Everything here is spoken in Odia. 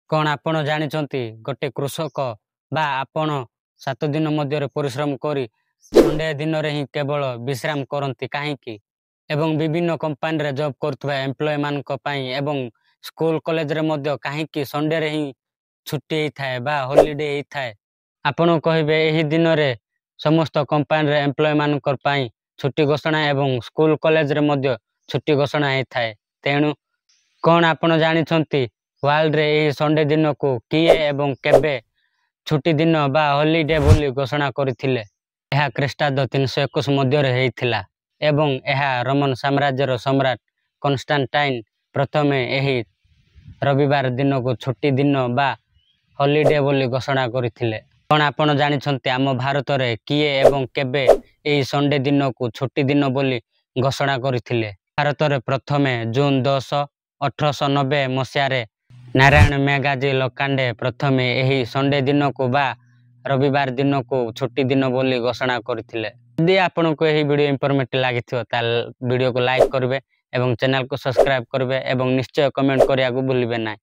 କ'ଣ ଆପଣ ଜାଣିଛନ୍ତି, ଗୋଟେ କୃଷକ ବା ଆପଣ 7 ଦିନ ମଧ୍ୟରେ ପରିଶ୍ରମ କରି ସଣ୍ଡେ ଦିନରେ ହିଁ କେବଳ ବିଶ୍ରାମ କରନ୍ତି କାହିଁକି? ଏବଂ ବିଭିନ୍ନ କମ୍ପାନୀରେ ଜବ୍ କରୁଥିବା ଏମ୍ପ୍ଲୟୀମାନଙ୍କ ପାଇଁ ଏବଂ ସ୍କୁଲ କଲେଜରେ ମଧ୍ୟ କାହିଁକି ସଣ୍ଡେରେ ହିଁ ଛୁଟି ହେଇଥାଏ ବା ହଲିଡେ ହେଇଥାଏ? ଆପଣ କହିବେ, ଏହି ଦିନରେ ସମସ୍ତ କମ୍ପାନୀରେ ଏମ୍ପ୍ଲୟୀମାନଙ୍କ ପାଇଁ ଛୁଟି ଘୋଷଣା ଏବଂ ସ୍କୁଲ କଲେଜରେ ମଧ୍ୟ ଛୁଟି ଘୋଷଣା ହେଇଥାଏ। ତେଣୁ କ'ଣ ଆପଣ ଜାଣିଛନ୍ତି, ୱାର୍ଲଡରେ ଏହି ସଣ୍ଡେ ଦିନକୁ କିଏ ଏବଂ କେବେ ଛୁଟି ଦିନ ବା ହଲିଡେ ବୋଲି ଘୋଷଣା କରିଥିଲେ? ଏହା ଖ୍ରୀଷ୍ଟାବ୍ଦ 321 ମଧ୍ୟରେ ହେଇଥିଲା ଏବଂ ଏହା ରୋମନ ସାମ୍ରାଜ୍ୟର ସମ୍ରାଟ କନଷ୍ଟାଣ୍ଟାଇନ ପ୍ରଥମେ ଏହି ରବିବାର ଦିନକୁ ଛୁଟି ଦିନ ବା ହଲିଡେ ବୋଲି ଘୋଷଣା କରିଥିଲେ। କ'ଣ ଆପଣ ଜାଣିଛନ୍ତି, ଆମ ଭାରତରେ କିଏ ଏବଂ କେବେ ଏହି ସଣ୍ଡେ ଦିନକୁ ଛୁଟି ଦିନ ବୋଲି ଘୋଷଣା କରିଥିଲେ? ଭାରତରେ ପ୍ରଥମେ ଜୁନ 10, 1890 ମସିହାରେ ନାରାୟଣ ମେଘାଜୀ ଲୋଖାଣ୍ଡେ ପ୍ରଥମେ ଏହି ସଣ୍ଡେ ଦିନକୁ ବା ରବିବାର ଦିନକୁ ଛୁଟି ଦିନ ବୋଲି ଘୋଷଣା କରିଥିଲେ। ଯଦି ଆପଣଙ୍କୁ ଏହି ଭିଡ଼ିଓ ଇନଫର୍ମେଟିଭ ଲାଗିଥିବ, ତାହେଲେ ଭିଡ଼ିଓକୁ ଲାଇକ୍ କରିବେ ଏବଂ ଚ୍ୟାନେଲକୁ ସବସ୍କ୍ରାଇବ କରିବେ ଏବଂ ନିଶ୍ଚୟ କମେଣ୍ଟ କରିବାକୁ ଭୁଲିବେ ନାହିଁ।